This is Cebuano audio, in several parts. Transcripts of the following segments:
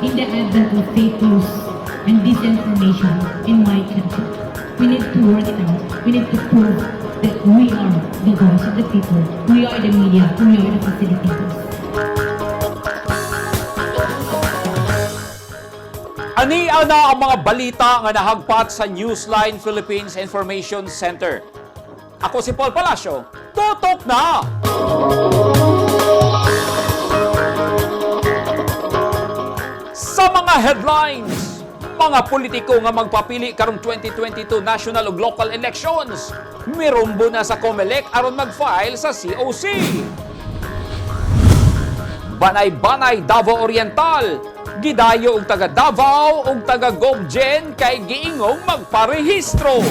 In the advent of fake news and disinformation in my country, we need to work it out. We need to prove that we are the voice of the people. We are the media. We are the facilitators. Ani ana ang mga balita nga nahagpat sa Newsline Philippines Information Center. Ako si Paul Palacio. Tutok na! Sa mga headlines, mga politiko nga magpapili karong 2022 national ug local elections, mirumbo na sa COMELEC aron mag-file sa COC. Banay-banay Davao Oriental, gidayo og taga Davao ug taga Gobjen kay giingong magparehistro.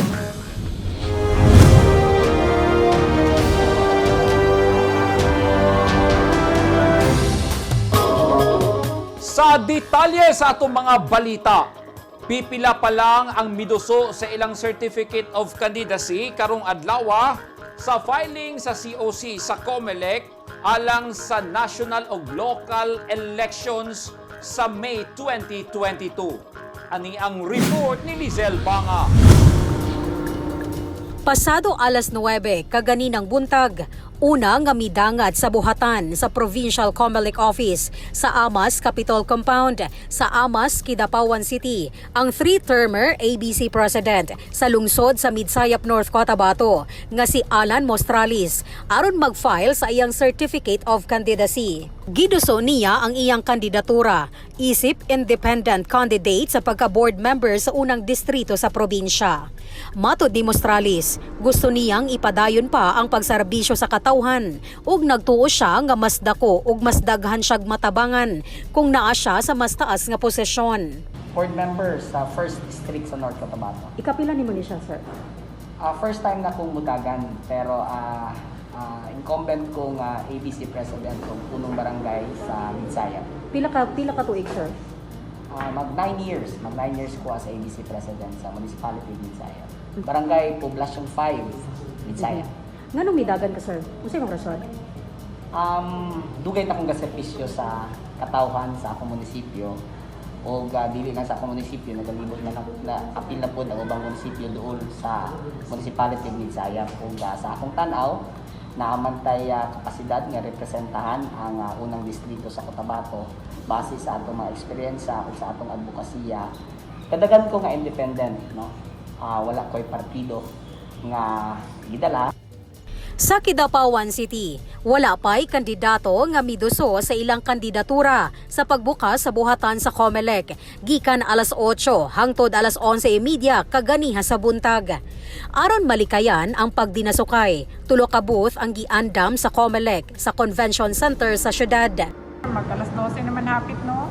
Sa detalye sa atong mga balita, pipila pa lang ang miduso sa ilang Certificate of Candidacy karong adlaw sa filing sa COC sa COMELEC alang sa national ug local elections sa May 2022. Ani ang report ni Lizelle Banga. Pasado alas 9 kaganinang buntag, una nga midangat sa buhatan sa Provincial Comelec Office sa Amas Capitol Compound sa Amas, Kidapawan City, ang three-termer ABC President sa lungsod sa Midsayap, North Cotabato nga si Alan Mostralis aron mag-file sa iyang Certificate of Candidacy. Giduso niya ang iyang kandidatura isip independent candidate sa pagka-board member sa unang distrito sa probinsya. Matod ni Mostralis, gusto niyang ipadayon pa ang pagserbisyo sa katawhan ug nagtuo siya nga mas dako ug mas daghan siyag matabangan kung naa siya sa mas taas nga posisyon. Board member sa first district sa North Cotabato. Ikapila nimo ni siya, sir? First time na kong mudagan, pero incumbent kong ABC president kong punong barangay sa Midsayap. Pila ka tuig, sir? Mag 9 years, mag 9 years ko as ABC president sa municipality of Midsayap. Barangay Poblacion 5, Midsayap. Nganong midagan ka, sir? Unsay imong rason? Dugay na kong gaservisyo sa katawhan sa akong munisipyo o dili lang sa akong munisipyo, nagalibot na, na, na apil na pod ang ubang munisipyo doon sa municipality of Midsayap. Ug sa akong tan-aw, naamantay kapasidad nga representahan ang unang distrito sa Cotabato base sa atong mga eksperyensya ug sa atong advokasya. Kadagan ko nga independent, no? Wala ko'y partido nga gidala. Sa Kidapawan City, wala pa'y kandidato nga miduso sa ilang kandidatura sa pagbukas sa buhatan sa COMELEC gikan alas 8 hangtod alas 11:30 kaganiha sa buntag. Aron malikayan ang pagdinasukay, tulo ka booth ang giandam sa COMELEC sa Convention Center sa syudad. Mag alas 12 naman hapit, no?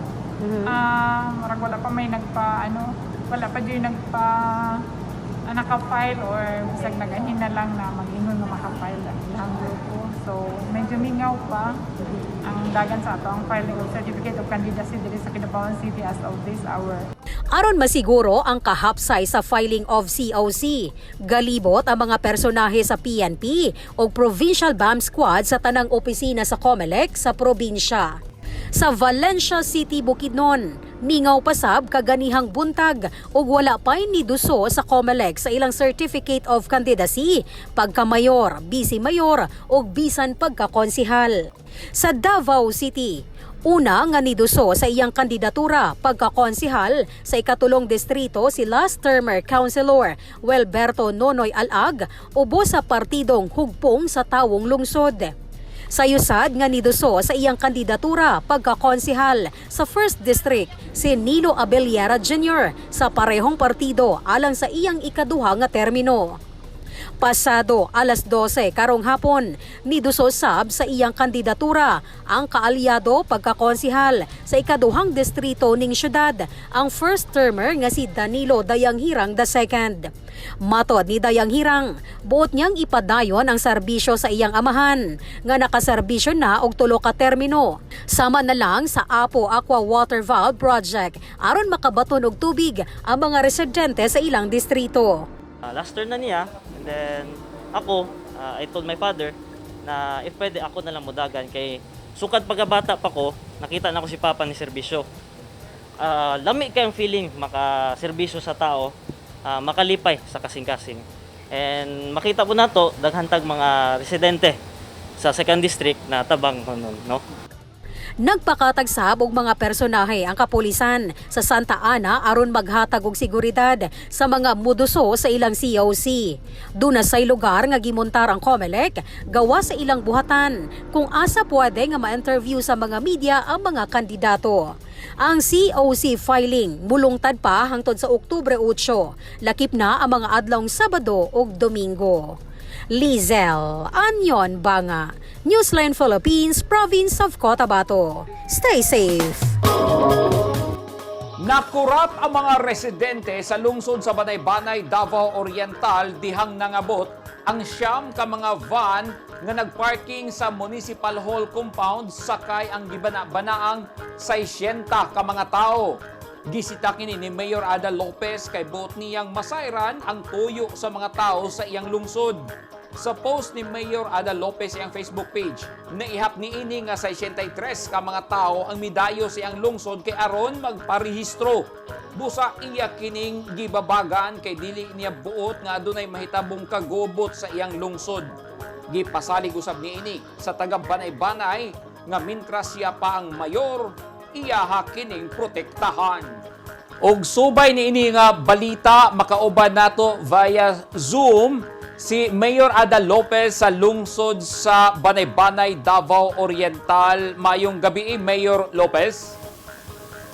Murag wala pa may nagpa, ano, wala pa dyan nagpa, naka-file or bisag nag-anhin na lang na mag-ingon na maka-file ang ilang grupo. So, medyo mingaw pa ang dagan sa ato ang filing of Certificate of Candidacy diri sa Kidapawan City as of this hour. Aron masiguro ang kahapsay sa filing of COC, galibot ang mga personahe sa PNP o Provincial BAM Squad sa tanang opisina sa COMELEC sa probinsya. Sa Valencia City, Bukidnon, mingaw pasab kaganihang buntag ug wala pa'y niduso sa COMELEC sa ilang Certificate of Candidacy, pagka-mayor, vice-mayor ug bisan pagkakonsihal. Sa Davao City, una nga niduso sa iyang kandidatura pagkakonsihal sa ikatulong distrito si last termer councilor Welberto Nonoy Alag ubo sa partidong Hugpong sa Tawong Lungsod. Sayusad nga niduso sa iyang kandidatura pagkakonsihal sa 1st District si Nilo Abellera Jr. sa parehong partido alang sa iyang ikaduha nga termino. Pasado alas 12 karong hapon, niduso sab sa iyang kandidatura ang kaalyado pagkakonsihal sa ikaduhang distrito ning syudad, ang first termer nga si Danilo Dayanghirang II. Matod ni Dayanghirang, buot niyang ipadayon ang serbisyo sa iyang amahan nga nakaserbisyo na og tulo ka termino. Sama na lang sa Apo Aqua Water Valve Project aron makabaton og tubig ang mga residente sa ilang distrito. Last turn na niya, and then ako, I told my father na if pwede ako na lang mudagan kay sukad pagkabata pa ko, nakita na ko si Papa ni serbisyo. Lami kayong feeling makaserbisyo sa tao, makalipay sa kasing-kasing. And makita po nato daghan tag mga residente sa second district na tabang nun, no? Nagpakatagsab og mga personahe ang kapulisan sa Santa Ana aron maghatag og seguridad sa mga muduso sa ilang COC. Duna say lugar nga gimontar ang COMELEC gawa sa ilang buhatan kung asa pwede nga ma-interview sa mga media ang mga kandidato. Ang COC filing mulungtad pa hangtod sa Oktubre 8. Lakip na ang mga adlawng Sabado ug Domingo. Lizel Anyon Banga, Newsline Philippines, Province of Cotabato. Stay safe. Nakurat ang mga residente sa lungsod sa Banay-Banay, Davao Oriental dihang nangabot ang 9 ka mga van nga nagparking sa Municipal Hall compound sakay ang gibana-banaang 600 ka mga tao. Gisita kini ni Mayor Ada Lopez kay buot niyang masayran ang tuyo sa mga tao sa iyang lungsod. Sa post ni Mayor Ada Lopez sa iyang Facebook page, naihap niini nga 603 ka mga tao ang midayo sa iyang lungsod kay aron magparehistro. Busa iya kining gibabagan kay dili niya buot nga adunay mahitabong kagubot sa iyang lungsod. Gipasalig usab niini sa taga Banay-Banay nga mintras siya pa ang mayor, iyaha kining protektahan. Og subay niini nga balita, makauban nato via Zoom si Mayor Ada Lopez sa lungsod sa Banay-Banay, Davao Oriental. Mayong gabi, Mayor Lopez.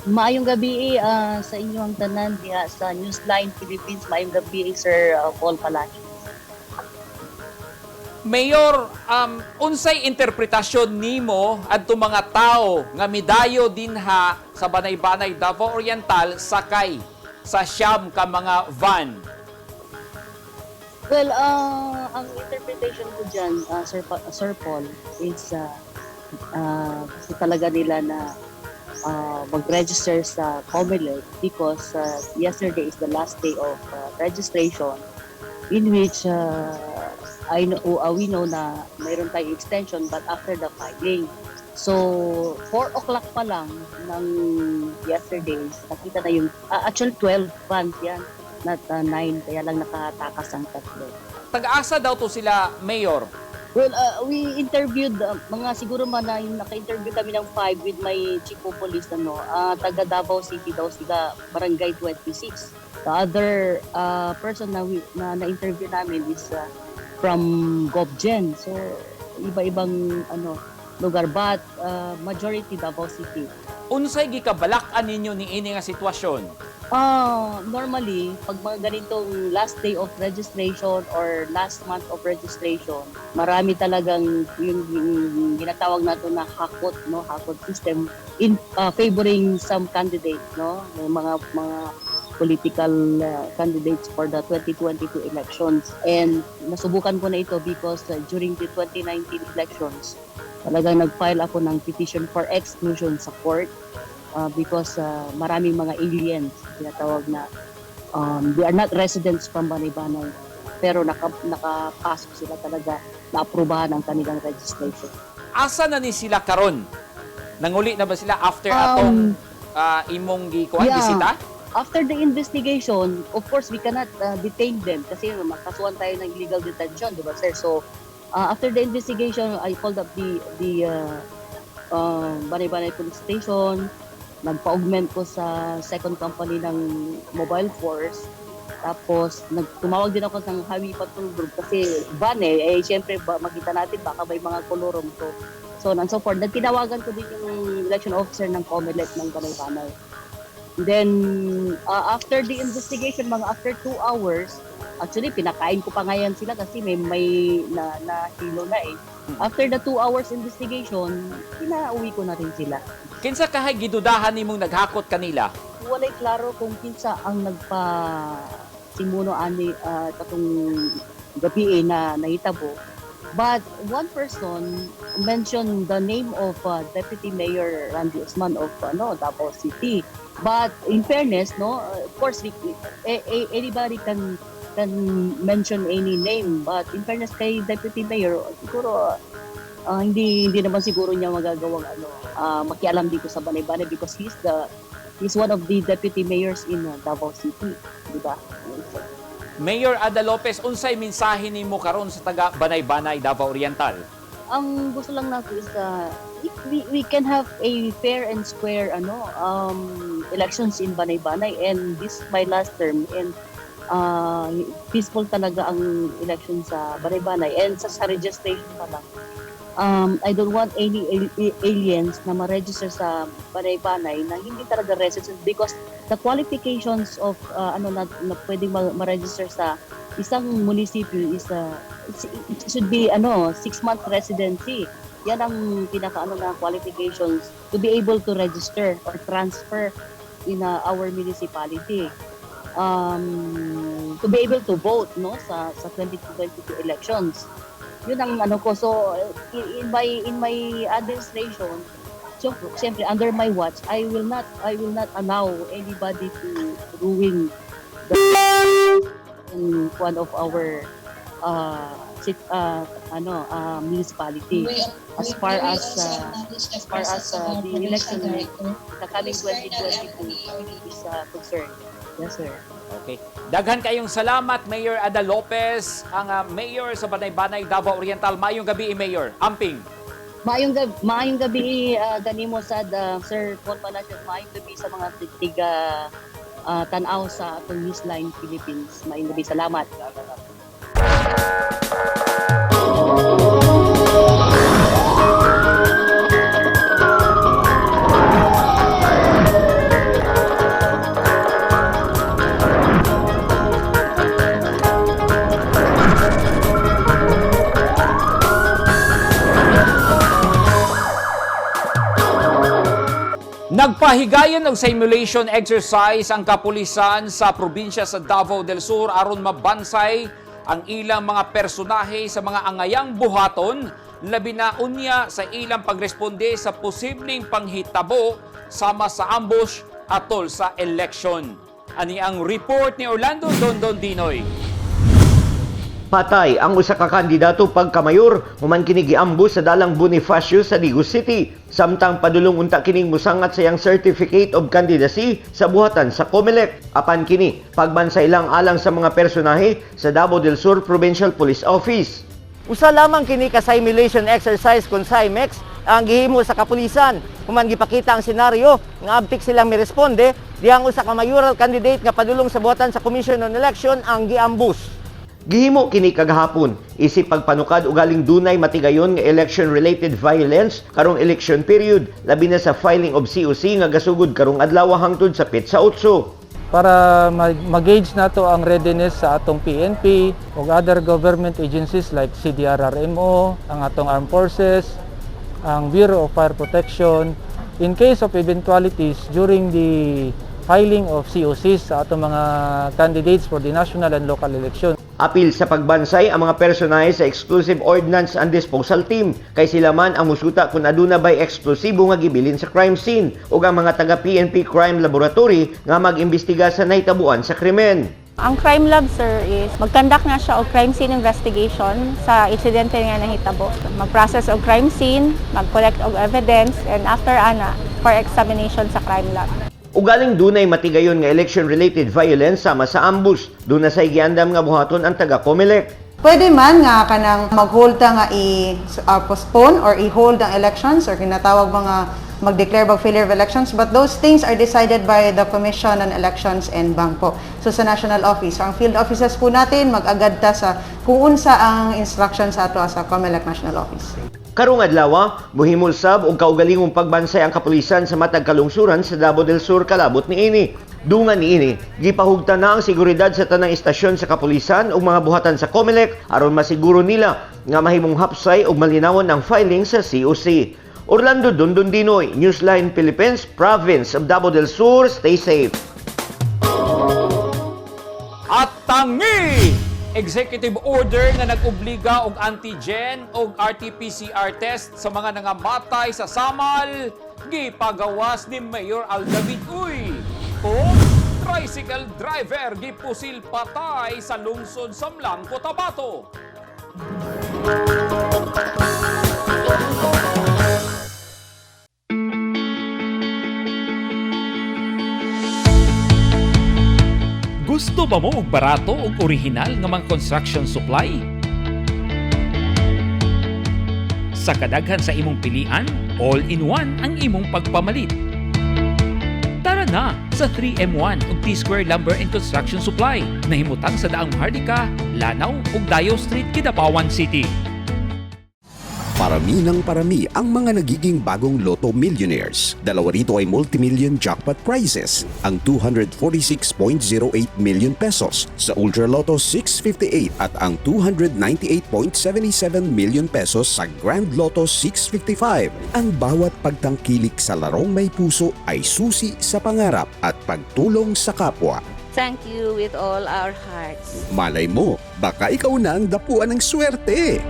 Maayong gabi sa inyong tanan diha sa Newsline Philippines. Maayong gabi, Sir Paul Palacio. Mayor, unsay interpretasyon nimo adto mga tao nga midayo dinha sa Banay-Banay, Davao Oriental sakay sa 9 ka mga van? Well, ang interpretation ko dyan, Sir Paul, is gusto talaga nila na mag-register sa COMELEC because yesterday is the last day of registration in which I know, we know na mayroon tayong extension but after the filing. So, 4 o'clock pa lang ng yesterday, nakita na yung, actually 12 vans yan, not 9, kaya lang nakatakas ang tatlo. Tag-asa daw to sila, Mayor? Well, we interviewed, mga siguro man na yung naka-interview kami ng 5 with my chief of police, ano, taga Davao City daw sila, Barangay 26. The other person na na-interview namin is from Gobgen. So, iba-ibang ano lugar, but majority Davao City. Unsay gikabalak-an ninyo niini nga sitwasyon? Normally, pag mga ganitong last day of registration or last month of registration, marami talagang yung ginatawag nato na hakot, no? Hakot system in favoring some candidates, no? May mga political candidates for the 2022 elections. And nasubukan ko na ito because during the 2019 elections, talagang nag-file ako ng petition for exclusion sa court because maraming mga aliens, tinatawag na they are not residents from Banay-Banay, pero nakapasok sila talaga, na-aprobahan ang kanilang registration. Asa na ni sila karon? Nanguli na ba sila after atong imong gikuan bisita? After the investigation, of course, we cannot detain them kasi makasuhan tayo ng illegal detention, di ba, sir? So, after the investigation, I called up the Banay-Banay Police Station, nagpa-augment ko sa second company ng mobile force. Tapos, nagtumawag din ako ng Highway Patrol Group kasi van eh, syempre ba, makita natin baka may mga kolorum to. So on and so forth. Nagtinawagan ko din yung election officer ng COMELEC ng Banay-Banay. Then, after the investigation, mga after 2 hours, actually, pinakain ko pa ngayon sila kasi may na hilo na eh. After the 2 hours investigation, pinauwi ko na rin sila. Kinsa kahay gidudahan nimong naghakot kanila? Walay klaro kung kinsa ang nagpa simuno ani katong gabi eh, na nahitabo. But one person mentioned the name of Deputy Mayor Randy Usman of ano Davao City. But in fairness, no, of course anybody can mention any name, but in fairness kay Deputy Mayor, siguro hindi hindi naman siguro niya magagawang ano makialam dito sa Banay-Banay because he's the He's one of the deputy mayors in Davao City, di ba? Mayor Ada Lopez, unsay mensahe nimo karon sa taga Banay-Banay, Davao Oriental? Ang gusto lang natin is we can have a fair and square ano elections in Banay-Banay, and this is my last term, and peaceful talaga ang election sa Banay-Banay and sa registration pa lang. I don't want any aliens na ma-register sa Banay-Banay na hindi talaga resident, because the qualifications of ano na pwedeng ma-register sa isang munisipyo is it should be ano 6-month residency. Yan ang pinaka ano na qualifications to be able to register or transfer in our municipality. To be able to vote, no, sa 2022 elections. Yun ang ano ko. So in my administration, so siyempre under my watch, I will not allow anybody to ruin the in one of our ano municipality as far as the election, the coming 2022 is concerned. Yes, sir. Okay. Daghan kayong salamat, Mayor Ada Lopez, ang mayor sa Banay-Banay, Davao Oriental. Maayong gabi, Mayor. Amping. Maayong gabi kanimo sad, Sir Paul Palacios. Maayong gabi sa mga tiga tan-aw sa atong Newsline Philippines. Maayong gabi, salamat. Nagpahigayon og simulation exercise ang kapulisan sa probinsya sa Davao del Sur aron mabansay ang ilang mga personahe sa mga angayang buhaton, labi na unya sa ilang pagresponde sa posibleng panghitabo sama sa ambush atol sa election. Ani ang report ni Orlando Dondon Dinoy. Patay ang usa ka kandidato pagkamayor human kini giambus sa dalang Bonifacio sa Digos City. Samtang padulong unta kining musangat sa iyang Certificate of Candidacy sa buhatan sa COMELEC. Apan kini pagbansay lang alang sa mga personahe sa Davao del Sur Provincial Police Office. Usa lamang kini ka simulation exercise kon SIMEX ang gihimo sa kapulisan. Human gipakita ang senaryo nga abtik silang miresponde dihang usa ka mayoral candidate nga padulong sa buhatan sa Commission on Election ang giambus. Gihimo kini kagahapon isip pagpanukad ugaling dunay matigayon nga election-related violence karong election period, labi na sa filing of COC nga gasugod karong adlaw hangtod sa petsa 8. Para mag-gauge nato ang readiness sa atong PNP ug other government agencies like CDRRMO, ang atong armed forces, ang Bureau of Fire Protection in case of eventualities during the filing of COCs sa atong mga candidates for the national and local election. Apil sa pagbansay ang mga personahe sa Explosive Ordnance and Disposal Team kay sila man ang musuta kung aduna bay eksplosibo nga gibilin sa crime scene ug ang mga taga PNP Crime Laboratory nga mag-imbestiga sa nahitabuan sa krimen. Ang crime lab, sir, is mag-conduct na siya og crime scene investigation sa insidente nga nahitabo. Mag-process og crime scene, mag-collect og evidence, and after ana, for examination sa crime lab. Ugaling dunay matigayon nga election-related violence sama sa ambush. Duna say giandam nga buhaton ang taga COMELEC. Pwede man nga kanang mag-hold ta nga i-postpone or i-hold ang elections or kinatawag mga mag-declare bag failure of elections, but those things are decided by the Commission on Elections and Bank po. So sa national office. So ang field offices po natin mag-agad ta sa kung unsa ang instruction sa ato sa COMELEC National Office. Karong adlaw, muhimol sab og kaugalingong pagbansay ang kapulisan sa matag kalungsuran sa Davao del Sur kalabot niini. Dungan niini, gipahugtan na ang seguridad sa tanang istasyon sa kapulisan ug mga buhatan sa COMELEC aron masiguro nila nga mahimong hapsay ug malinawon ang filing sa COC. Orlando Dondon Dinoy, Newsline Philippines, Province of Davao del Sur, stay safe. At tangi! Executive order nga nag-obliga og antigen og RT-PCR test sa mga nangamatay sa Samal gipagawas ni Mayor Al David Uy. O tricycle driver gipusil patay sa lungsod Samlang, Cotabato. Gusto ba mo og barato ug original nga mga construction supply? Sa kadaghan sa imong pilian, all-in-one ang imong pagpamalit. Tara na sa 3M1 ug T-Square Lumber and Construction Supply. Nahimutang sa Daang Maharlika, Lanao ug Dayo Street, Kidapawan City. Parami ng parami ang mga nagiging bagong Lotto millionaires. Dalawa rito ay multimillion jackpot prizes, ang 246.08 million pesos sa Ultra Lotto 658 at ang 298.77 million pesos sa Grand Lotto 655. Ang bawat pagtangkilik sa larong may puso ay susi sa pangarap at pagtulong sa kapwa. Thank you with all our hearts. Malay mo, baka ikaw na ang dapuan ng swerte.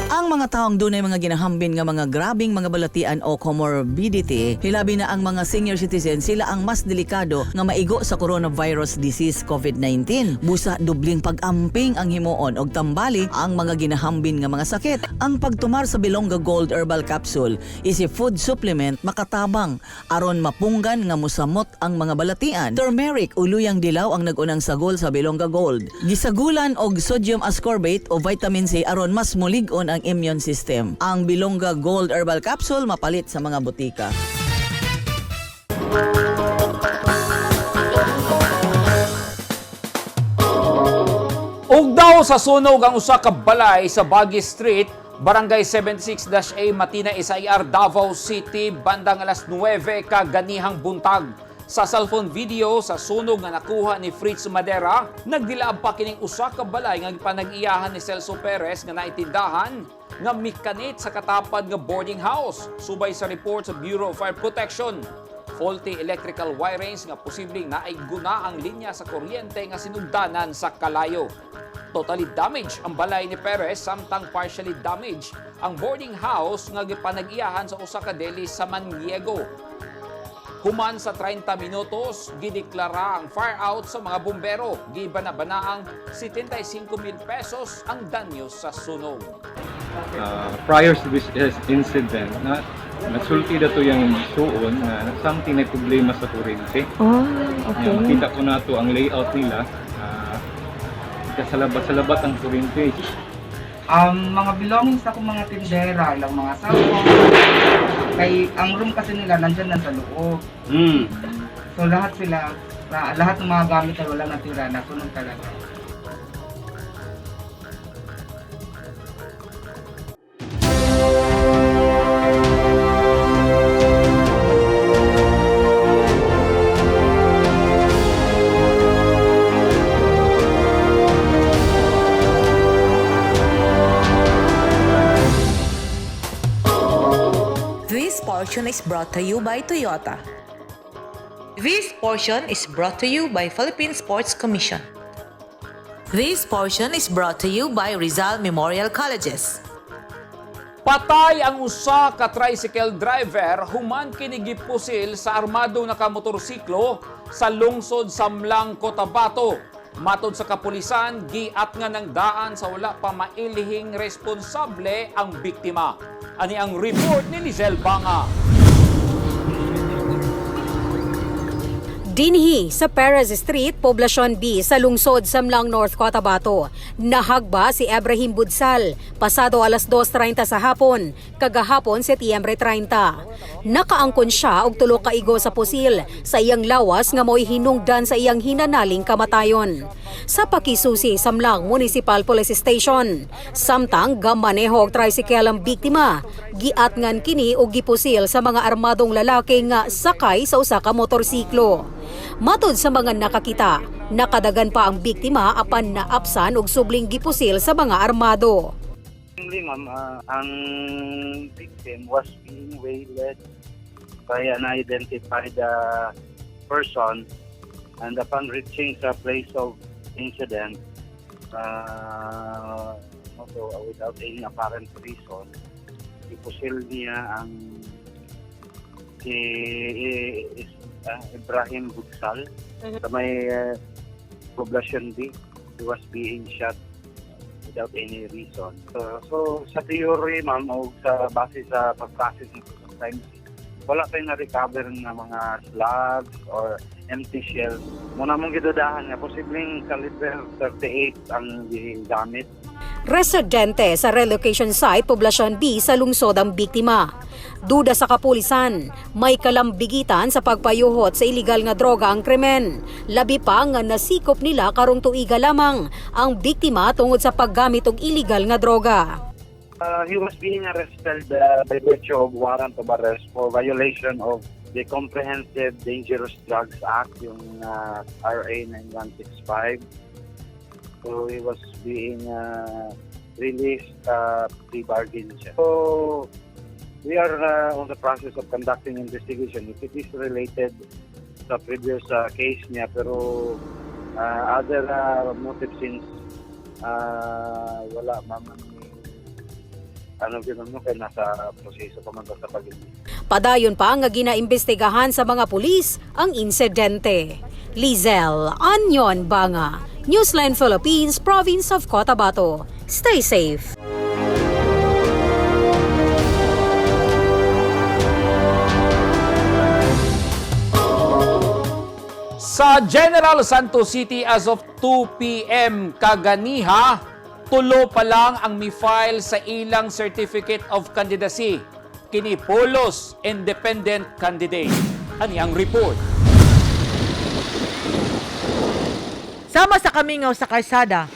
Ang mga taong dunay mga ginahambin nga mga grabing mga balatian o comorbidity, hilabi na ang mga senior citizen, sila ang mas delikado nga maigo sa coronavirus disease COVID-19. Busa dubling pag-amping ang himuon og tambali ang mga ginahambin nga mga sakit. Ang pagtumar sa Bilongga Gold Herbal Capsule is a food supplement makatabang aron mapunggan nga musamot ang mga balatian. Turmeric o luyang dilaw ang nag-unang sagol sa Bilongga Gold. Gisagulan og sodium ascorbate o vitamin C aron mas mulig-on ang immune system. Ang Bilongga Gold Herbal Capsule mapalit sa mga botika. Ug daw sa sunog ang usa ka balay sa Baguio Street, Barangay 76-A, Matina, SIR, Davao City, bandang alas 9 kaganihang buntag. Sa cellphone video sa sunog nga nakuha ni Fritz Madera, nagdilaab pa kining usa ka balay nga gipanag-iyahan ni Celso Perez nga naitindahan nga mikanit sa katapad nga boarding house. Subay sa report sa Bureau of Fire Protection, faulty electrical wirings nga posibleng naiguna ang linya sa kuryente nga sinugdanan sa kalayo. Totally damaged ang balay ni Perez samtang partially damaged ang boarding house nga gipanag-iyahan sa usa ka deli sa Maniego. Human sa 30 minutos, gideklara ang fire out sa mga bumbero. Gibana-banaang 75 mil pesos ang danyo sa sunog. Prior to this incident, na nasulti na to yung suon na something na problema sa kuryente. Oh, okay. Nga, makita ko na to ang layout nila. Kasalabat-salabat ang kuryente. Mga belongings ako, mga tindera, ilang mga cellphone. Kay ang room kasi nila nandyan lang sa loob. So lahat sila, lahat ng mga gamit ay wala natira, nasunog talaga. This portion is brought to you by Toyota. This portion is brought to you by Philippine Sports Commission. This portion is brought to you by Rizal Memorial Colleges. Patay ang usa ka tricycle driver human kini gipusil sa armadong nakamotorsiklo sa lungsod Samlang, Cotabato. Matod sa kapulisan, giat nga ng daan sa wala pa mailihing responsable ang biktima. Ani ang report ni Lizelle Banga. Dinhi sa Perez Street, Poblacion B sa lungsod Samlang, North Cotabato. Nahagba si Ebrahim Budsal pasado alas 2:30 sa hapon, kagahapon Setyembre 30. Nakaangkon siya og tulo ka igo sa pusil sa iyang lawas nga mo'y hinungdan sa iyang hinanaling kamatayon. Sa pakisusi Samlang Municipal Police Station, samtang gamaneho og tricycle ang biktima, giatngan kini og gipusil sa mga armadong lalaki nga sakay sa usa ka motorsiklo. Matod sa mga nakakita, nakadagan pa ang biktima apan naapsan og subling gipusil sa mga armado. Actually, ma'am, ang victim was being waylaid by an unidentified person, and upon reaching the place of incident, so, without any apparent reason, ipusil niya ang si Ibrahim Budsal sa may Poblacion B. He was being shot without any reason. So, sa theory, ma'am, o sa base sa pag-process nito sa crime scene, Wala tay na-recover nga mga slugs or empty shells. Muna mong gidudahan nga posibleng caliber 38 ang gigamit. Residente sa relocation site, Poblacion B sa lungsod ang biktima. Duda sa kapulisan, may kalambigitan sa pagpayuhot sa iligal nga droga ang krimen. Labi pa nga nasikop nila karong tuiga lamang ang biktima tungod sa paggamit og iligal nga droga. He was being arrested by virtue of warrant of arrest for violation of the Comprehensive Dangerous Drugs Act, yung RA 9165. So he was being released plea bargain siya. So we are on the process of conducting investigation if it is related sa previous case niya, pero other motive since wala man ano gano'n mo kay nasa proseso pa man ta sa pag Padayon pa nga ginaimbestigahan sa mga pulis ang insidente. Lizelle Anyon Banga, Newsline Philippines, Province of Cotabato. Stay safe. Sa General Santos City, as of 2 p.m. kaganiha, tulo pa lang ang mi-file sa ilang Certificate of Candidacy. Kini pulos independent candidate. Ani ang report. Sama sa kamingaw sa kalsada,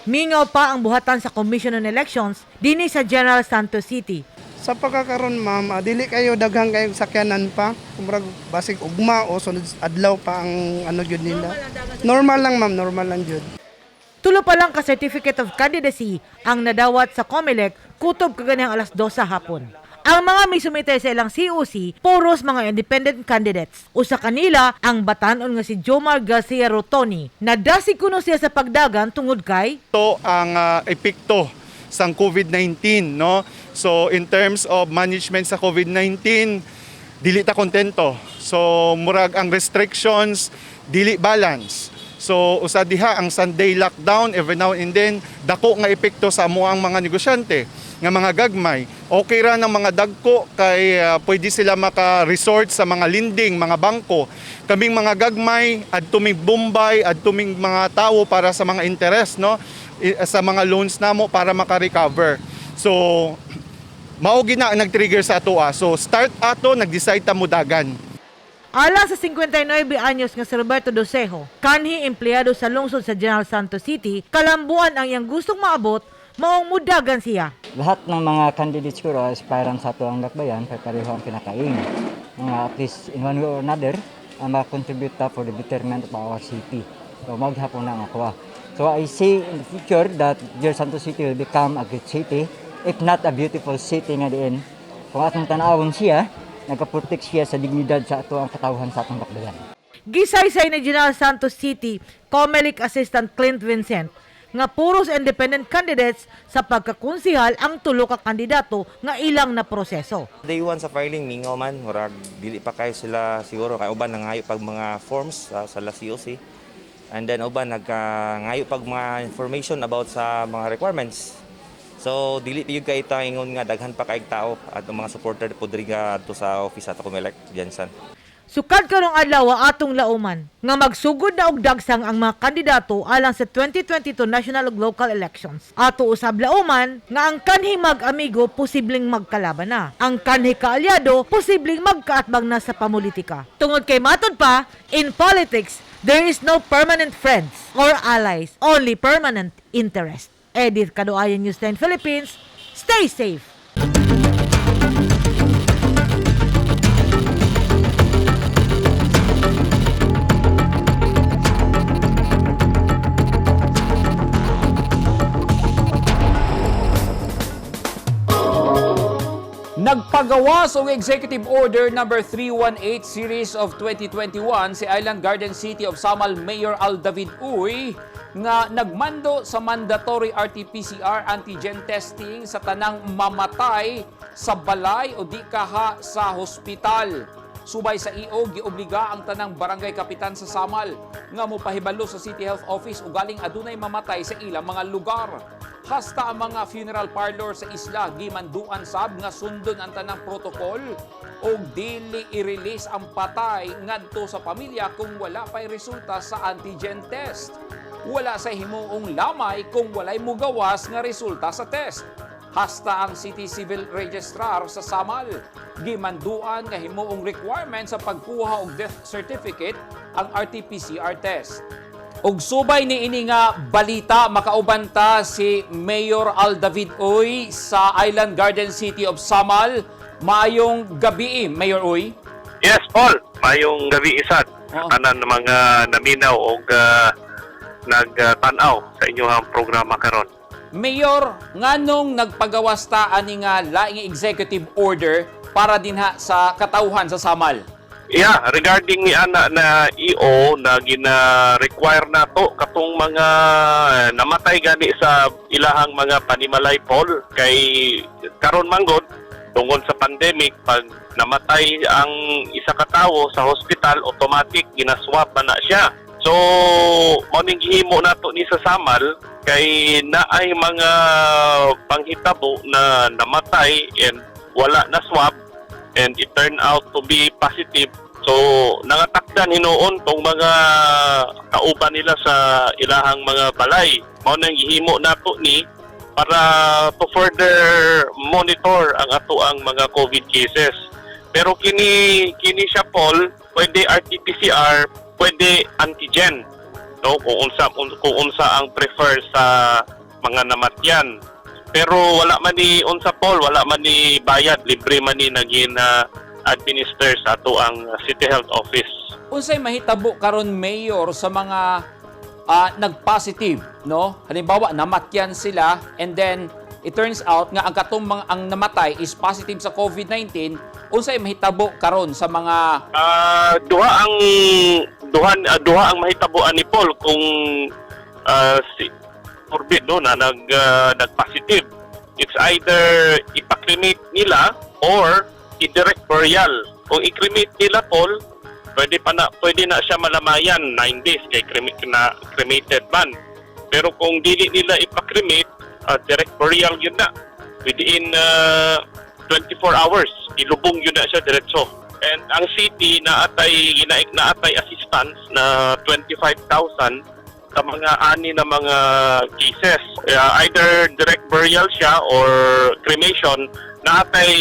mingaw pa ang buhatan sa Commission on Elections dinhi sa General Santos City. Sa pagkakaroon, ma'am, dili kayo daghang kayong sakyanan pa. Kumurag basig ugma o sunod adlaw pa ang ano gyud nila. Normal lang, ma'am, normal lang gyud. Tulo pa lang ka Certificate of Candidacy ang nadawat sa COMELEC kutob kaganihang alas 2 sa hapon. Ang mga misumite sa ilang COC, puros mga independent candidates. Usa kanila ang batanon nga si Jomar Garcia Rotoni. Nadasig kuno siya sa pagdagan tungod kay Ito ang epekto sang COVID-19, no? So in terms of management sa COVID-19, dili ta kontento. So murag ang restrictions dili balance. So usa diha ang Sunday lockdown every now and then, dako nga epekto sa amoang mga negosyante nga mga gagmay. Okay ra ng mga dagko kay pwede sila maka-resort sa mga lending, mga bangko. Kaming mga gagmay, adto ming Bombay, adto ming mga tawo para sa mga interest, no? Sa mga loans namo para maka-recover. So mao gina ang nag-trigger sa ato. So start ato nag-decide ta mudagan. Alang sa 59 anyos nga si Roberto Dosejo, kanhi empleyado sa lungsod sa General Santos City, kalambuan ang iyang gustong maabot, maong mudagan siya. Lahat ng mga candidates siguro, aspirant sa ato ang dakbayan, kay pareho ang pinakain. Mga at least in one way or another, makakontribute ta for the betterment of our city. So maghapon na ang ako. So I see in the future that General Santos City will become a great city, if not a beautiful city nga diin. Kung atong tanawon siya, nagaprotect siya sa dignidad sa ato ang katawhan sa atong dakbayan. Gisaysay ni General Santos City COMELEC Assistant Clint Vincent nga puros independent candidates sa pagkakonsihal ang tulo ka kandidato nga ilang na proseso. Day 1 sa filing, mingaw man, murag dili pa kayo sila siguro kay uban nangayo pag mga forms sa la COC. And then uban nagkangayo pag mga information about sa mga requirements. So dili pa gyud kay ta ingon nga daghan pa kaayg tao at ang mga supporter po diri nga adto sa office ato Comelec GenSan. Sukad karong adlaw atong lauman nga magsugod na og dagsang ang mga kandidato alang sa 2022 national ug local elections. Ato usab lauman nga ang kanhi mag-amigo posibleng magkalaban na. Ang kanhi kaalyado posibleng magkaatbang na sa pamulitika. Tungod kay matod pa, in politics, there is no permanent friends or allies, only permanent interest. Edith Kaduayan, News 10 Philippines. Stay safe. Nagpagawas og Executive Order number 318 series of 2021 si Island Garden City of Samal Mayor Al David Uy nga nagmando sa mandatory RT-PCR antigen testing sa tanang mamatay sa balay o di kaha sa hospital. Subay sa EO, giobliga ang tanang barangay kapitan sa Samal nga mopahibalo sa City Health Office ugaling adunay mamatay sa ilang mga lugar. Hasta ang mga funeral parlor sa isla gimanduan sab nga sundon ang tanang protocol ug dili i-release ang patay ngadto sa pamilya kung wala pa'y resulta sa antigen test. Wala sa himuong lamay kung walay mugawas nga resulta sa test. Hasta ang City Civil Registrar sa Samal gimanduan nga himuong requirement sa pagkuha og death certificate ang RT-PCR test. Ug subay ni ini nga balita, makauban ta si Mayor Al David Uy sa Island Garden City of Samal. Maayong gabi, Mayor Uy. Yes, Paul. Mayong gabi isat. Tanan ng mga naminaw og nagtan-aw sa inyong programa karon. Mayor, nganong nagpagawas ta ani nga laing executive order para dinha sa katawhan sa Samal? Yeah, regarding ni ana na EO na gina-require nato katong mga namatay gani sa ilahang mga panimalay, Paul, kay karon manggod tungod sa pandemic, pag namatay ang isa ka tawo sa hospital, automatic ginaswab man na siya. So mao ning gihimo nato ni sa Samal kay naay mga panghitabo na namatay and wala na swab and it turned out to be positive. So nangatakdan hinuon tong mga kauban nila sa ilahang mga balay. Mao nang gihimo nato ni para to further monitor ang ato ang mga COVID cases. Pero kini kini siya, Paul, pwede RT-PCR, pwede antigen. No, kung unsa ang prefer sa mga namatyan. Pero wala man ni unsa, Paul, wala man ni bayad, libre man ni naging administer sa ato ang City Health Office. Unsay mahitabo karon, Mayor, sa mga nag-positive, no? Halimbawa, namatyan sila and then it turns out nga ang katong mga ang namatay is positive sa COVID-19, unsay mahitabo karon sa mga Duha ang mahitabuan ni Paul kung si forbid, no, na nag-positive. It's either ipa-cremate nila or i-direct burial. Kung i-cremate nila, Paul, pwede na siya malamayan 9 days kay na cremated man. Pero kung dili nila ipa-cremate, direct burial yun na. Within 24 hours, ilubong yun na siya diretso. And ang city na atay ginaik na atay assistance na 25,000 sa mga ani na mga cases. Either direct burial siya or cremation, na atay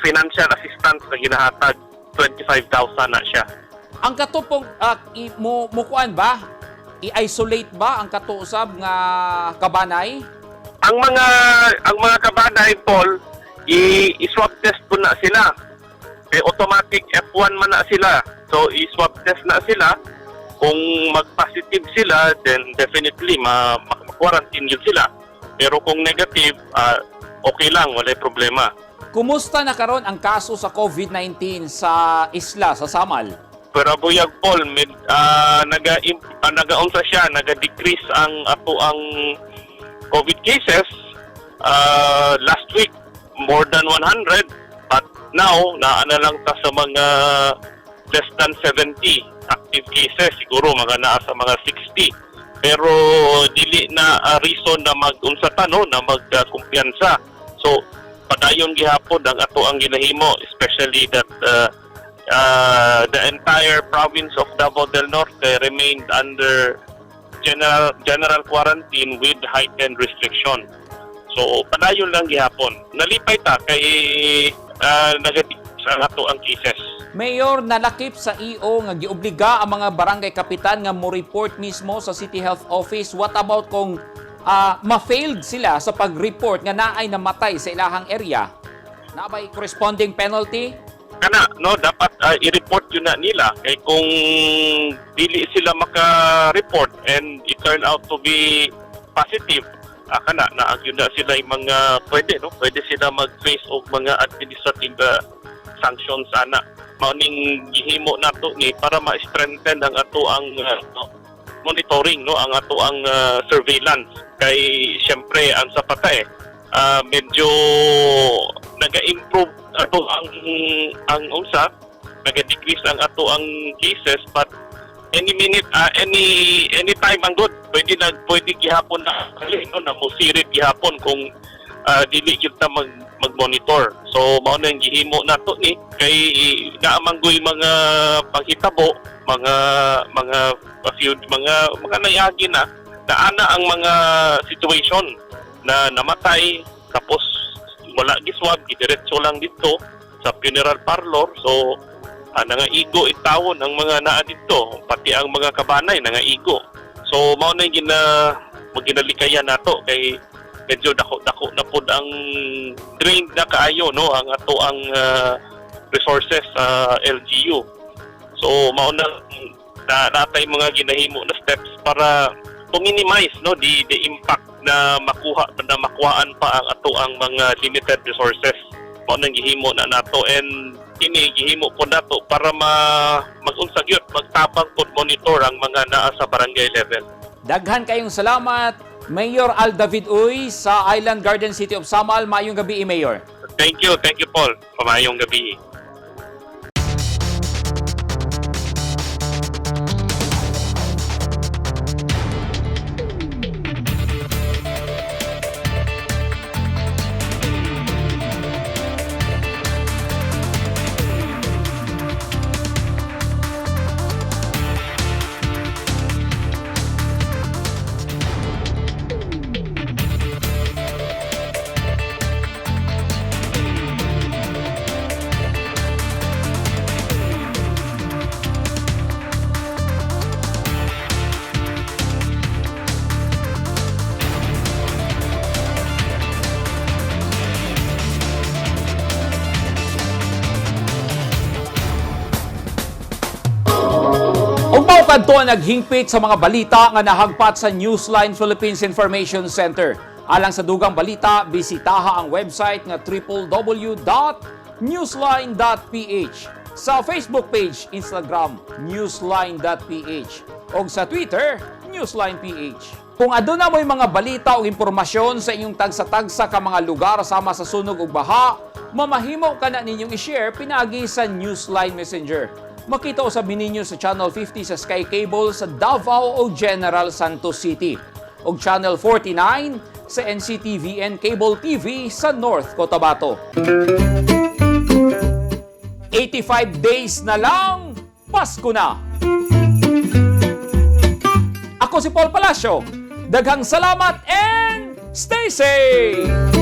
financial assistance na ginahatag, 25,000 na siya. Ang katupong mo mukuan ba? I-isolate ba ang kato usab nga kabanay? Ang mga kabanay, Paul, i-swab test po na sila. Eh, automatic F1 man na sila. So i-swab test na sila. Kung mag-positive sila, then definitely ma-quarantine yun sila. Pero kung negative, okay lang, walay problema. Kumusta na karon ang kaso sa COVID-19 sa isla sa Samal? Pero buyag, Paul, med, nagaunsa siya, naga-decrease ang ato ang COVID cases. Last week more than 100, but now naa na lang ta sa mga less than 70 active cases, siguro mga naa sa mga 60. Pero dili na reason na mag-unsa ta, no, na magkumpiyansa. So padayon gihapon ang ato ang ginahimo, especially that the entire province of Davao del Norte remained under general quarantine with heightened restriction. So padayon lang gihapon. Nalipay ta kay nag ang ato ang cases. Mayor, nalakip sa EO nga giobliga ang mga barangay kapitan nga mo report mismo sa City Health Office. What about kung ma-failed sila sa pag-report nga naay namatay sa ilahang area? Naa bay corresponding penalty? Kana, no, dapat i-report yun na nila kay kung dili sila maka-report and it turn out to be positive, kana na yun na sila yung mga pwede, no, pwede sila mag-face og mga administrative sanctions ana. Mao ning gihimo nato ni para ma-strengthen ang ato ang no, monitoring, no, ang ato ang surveillance kay syempre ang sa patay, medyo naga-improve ato ang unsa, naga-decrease ang ato ang cases, but Any minute, anytime ang good. Pwede na, pwede gihapon na no, na musirit gihapon kung dili gyud ta mag-monitor. So mao na ang gihimo nato ni kay naamanggoy mga panghitabo, mga mga a few mga naiagi na naana ang mga situation na namatay tapos wala giswab, gidiretso lang dito sa funeral parlor. So nangaigo itawon ang mga naa dito, pati ang mga kabanay nangaigo. So mao na yung ginalikayan nato kay medyo dako-dako na pod ang drained na kaayo, no, ang ato ang resources sa LGU. So mao na na natay mga ginahimo na steps para to minimize, no, the impact na makuha na makuhaan pa ang ato ang mga limited resources. Mao nang gihimo na nato and kini gihimo po nato para ma magunsa gyud, magtabang pod monitor ang mga naa sa barangay level. Daghan kayong salamat, Mayor Al David Uy sa Island Garden City of Samal. Maayong gabi, Mayor. Thank you, Paul. Pamayong gabi. Ug mao kadto ang naghingpit sa mga balita nga nahagpat sa Newsline Philippines Information Center. Alang sa dugang balita, bisitaha ang website nga www.newsline.ph. Sa Facebook page, Instagram, newsline.ph o sa Twitter, newsline.ph. Kung aduna mo'y mga balita o impormasyon sa inyong tagsa-tagsa ka mga lugar sama sa sunog ug baha, mamahimo ka na ninyong i-share pinagi sa Newsline Messenger. Makita usab ninyo sa Channel 50 sa Sky Cable sa Davao o General Santos City ug Channel 49 sa NCTVN Cable TV sa North Cotabato. 85 days na lang, Pasko na! Ako si Paul Palacio. Daghang salamat and stay safe!